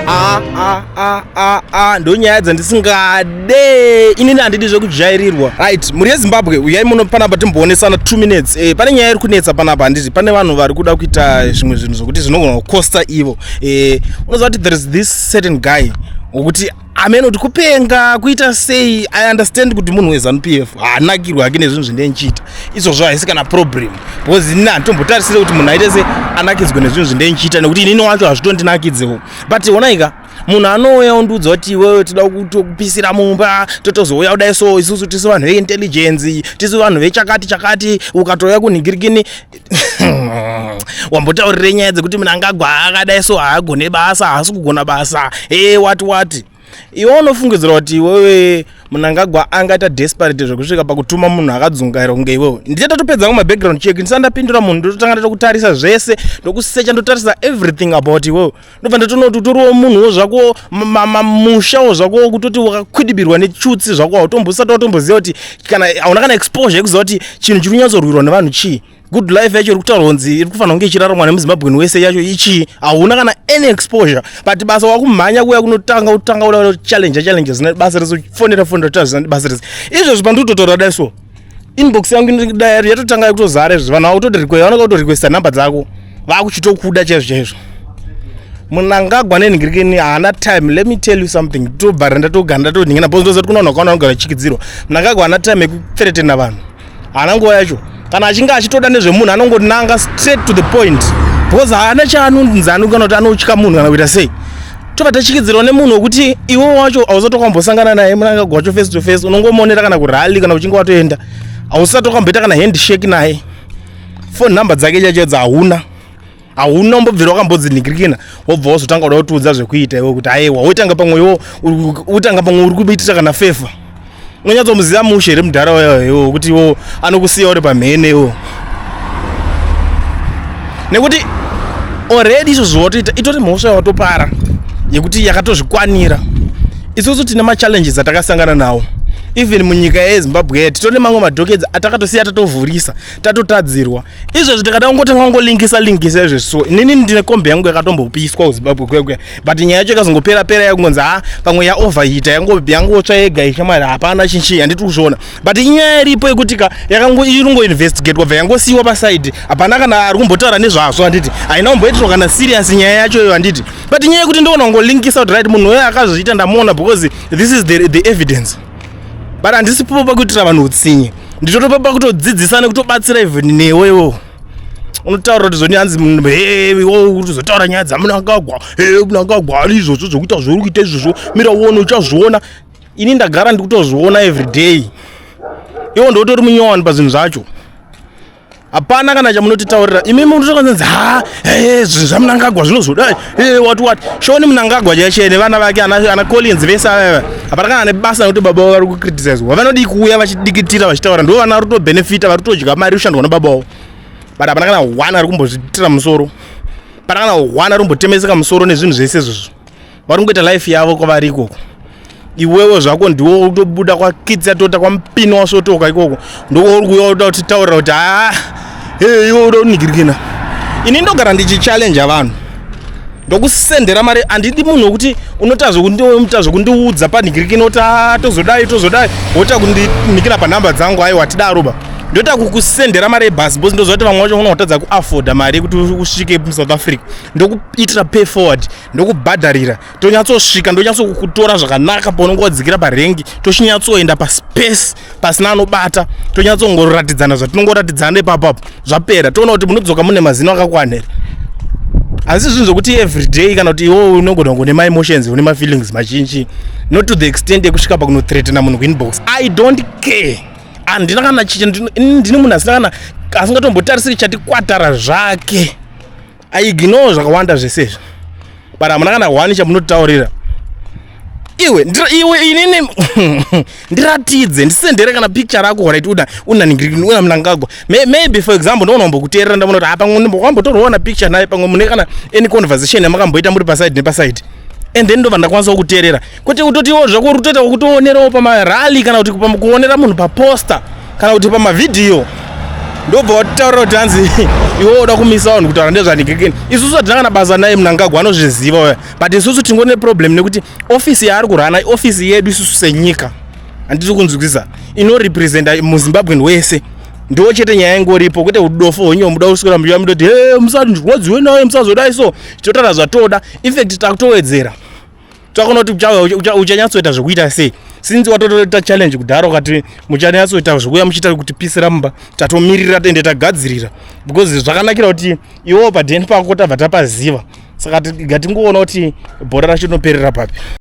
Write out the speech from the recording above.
A a a a a, ndonyaya dzandisingade inini, handidi zvekujairirwa. Right, mhuri yeZimbabwe, uyai muno panapa timboonesana 2 minutes. Pane nyaya iri kunetsa panapa, handiti? Pane vanhu vari kuda kuita zvimwe zvinhu zvokuti zvinogona kukosta ivo. Unoziva kuti there is this certain guy wokuti amene kuti kupenga kuita sei. I understand kuti munhu weZANU PF haanakirwa hake nezvinhu zvindee nchiita izvozvo. Haisi kana problem, because inini handitombotarisire kuti munhu aite se anakidzwe nezvinhu zvindee nchiita, nekuti inini wacho hazvitondinakidzewo. But onaika, munhu anouya undiudza kuti iwewe toda kutokupisira mumba, totozouya kudai, so isusu tisu vanhu veintelligence, tisu vanhu vechakati chakati. Ukatouya kunhingirikini, wambotaurire nyaya dzekuti Mnangagwa akadai, so haagone basa, haasi kugona basa, e wati wati. Iwe unofungidzira kuti iwewe Mnangagwa angaita desperate zvekusvika pakutuma munhu akadzungaira kunge iwewe? Ndichata topedza kumabackground check ndisati ndapindura munhu. Ndototanga ndatokutarisa zvese, ndokusecha, ndotarisa everything about iwewe. Ndobva ndatoona kuti utoriwo munhuwo zvako, mushawo zvako, kutoti wakakwidibirwa nechutsi zvako. Hautombosati watomboziva kuti kana hauna kana exposure yekuziva kuti chinhu chiri kunyatsorwirwa nevanhu chii, good life yacho iri kutaurwa kunzi iri kufanira kunge ichiraramwa nemuZimbabweni wese yacho ichii. Hauna kana any exposure, but basa wakumhanya kuuya kunotanga kutanga kuda challenge challenge zina basa rese, fonera fonera kutaura zina basa rese. Izvozvi pandikutotaura dai so, inbox yangu dai yatotanga kutozara izvozvi. Vanhu vakutoti vanoka kutorequesta nhamba dzako, vakuchitokuda chaizvo chaizvo. Mnangagwa nenhingirikeni haana time. Let me tell you something. Tobvara ndatogara ndatonhingina because ndozati kuna vanhu vakaona vanogara vachikidzirwa. Mnangagwa haana time yekuthreatena vanhu, haana nguva yacho. Kana achinge achitoda nezvemunhu, anongonanga straight to the point, because haana chaanonzi kana kuti anotya munhu kana kuita sei. Tobva tachikidzirwa nemunhu wekuti iwe wacho hausati wakambosangana naye Mnangagwa wacho face to face. Unongomuonera kana kurally, kana uchinge watoenda, hausati wakamboita kana handshake naye. Phone number dzake chacho hauna, hauna umbobvira wakambodzinhikirikina. Wobva wazotanga kuda kutiudza zvekuita iwe, kuti aiwa, wotanga pamwe iwo utanga pamwe uri kuitira kana favour. Unonyatsomuziva mushe here mudhara iwo, kuti iwo anokusiya uri pamhene iwo? Nekuti already izvo zvawatoita itori mhosva yawatopara yekuti yakatozvikwanira. Isusu tine machallenges atakasangana nawo even munyika yeZimbabwe. Titone mamwe madockets atakatosiya, tatovhurisa, tatotadzirwa. Izvezvi tikada kungotanga kungolinkisa linkisa izvezvi, so inini ndine kombi yangu yakatombopiswa kuZimbabwe kwekwe, but nyaya yacho ikazongopera pera, yakungonzi ha, pamwe yaoverheata, yangotsva yega ishamwari, hapana chinchi, handiti kuzviona? But inyaya iripo yekuti ka iringoinvestigatwa, bva yangosiyiwa paside, hapana kana ari kumbotaura nezvazvo, handiti? Haina kumboitirwa kana serious nyaya yacho iyo, handiti? But inyaya yekuti ndoona kungolinkisa kuti right, munhu uyo akazviita ndamuona, because this is the evidence. But handisipopo pakuitira vanhu utsinye, nditotopa pakutodzidzisa nekutobatsira. Even newe iwo unotaura kuti zvoni hanzi uzotaura nyaya dzaMnangagwa, Mnangagwa ari izvozvo zvokuita zvauri kuita izvozvo, mira uone, uchazviona. Ini ndagara ndikutozviona everyday. Iwo ndotori munyowani pazvinhu zvacho, hapana kana chamunotitaurira imi. Munotokanzi ha, zvinhu zvaMnangagwa zvinozodai, wati wati shoni Mnangagwa chaiche nevana vake ana Collins vese ava, hapana kana nebasa, nekuti baba vavo vari kucriticizwa. Vanodii kuuya vachidikitira vachitaura? Ndo vana vari kutobenefita, vari kutodya mari kushandwa nababa vavo, but hapana kana one ari kumbozviitira musoro, pana kana one ari kumbotemeseka musoro nezvinhu zvese izvozvo. Vari kungoita life yavo kwavari ikoko. Iwewe zvako ndiwo utobuda kwakitsa tota kwamupini wasvotoka ikoko, ndouri kuuya uda kutitaurira kuti haa, iwe uda kunigirikina. Ini ndogara ndichichallenge vanhu, ndokusendera mari. Handidi munhu wekuti unoita zvekundiudza panhigirikini, oti tozodai tozodai, wota kundinikira panhamba dzangu. Aiwa, tidaroba, ndoita kukusendera mari yebhasi, because ndoziva kuti vamwe vacho unotadza kuafforda mari yekuti usvike muSouth Africa. Ndokuitira pay forward, ndokubhadharira, tonyatsosvika, ndonyatsokutora zvakanaka paunonge wadzikira parank, tochinyatsoenda paspace pasina anobata, tonyatsongoratidzana zvatinongoratidzana ipapapo. Zvapera, toona kuti munodzoka mune mazino akakwana here. Asi zvinhu zvokuti everyday, kana kuti iwo unogona kunge une maemotions, une mafeelings mazhinji, not to the extent yekusvika pakunothreatena munhu kuinbox. I don't care, handina kana chicha. Ndini munhu asina kana asingatombotarisiri chati kwatara zvake. Aignore zvakawanda zvese izvi, but hamuna kana one chamunotaurira. Iwe iwe, inini ndiratidze, ndisendere kana picture rako, right? Una una Mnangagwa. Maybe for example ndoona kumbokuteerera, ndaona kuti pamwe wambotorwaona picture naye, pamwe mune kana any conversation yamakamboita muri paside nepaside, and then ndobva ndakwanisa kukuteerera. Kwete kutotiwo zvako uri kutoita kutoonerawo pamarally, kana kuti kuonera munhu paposter, kana kuti pamavhidhiyo. Ndobva wataura kuti hanzi iwe uda kumisa vanhu kutaura ndezvanhikekeni. Isusu hatina kana basa naye Mnangagwa, anozviziva uya, but isusu tingone problem nekuti ofisi yaari kurana iofisi yedu isusu senyika, handiti kunzwisisa, inorepresenta muZimbabwean wese. Ndo chete nyaya ingoripo, kwete udofo hwenyu muda kuswera muchiva mudoti he musandirwadziwe naye, musazodai. So tinotaura zvatoda. Infact takutowedzera, takaona kuti uchanyatsoita zvekuita sei since watotoita challenge kudhara, ukati muchanyatsoita zvekuuya muchiita kutipisira mumba. Tatomirira ende tagadzirira, because zvakanakira kuti iwewo padheni pako tabva tapaziva. Saka ngatingoona kuti bhora racho rinoperera papi.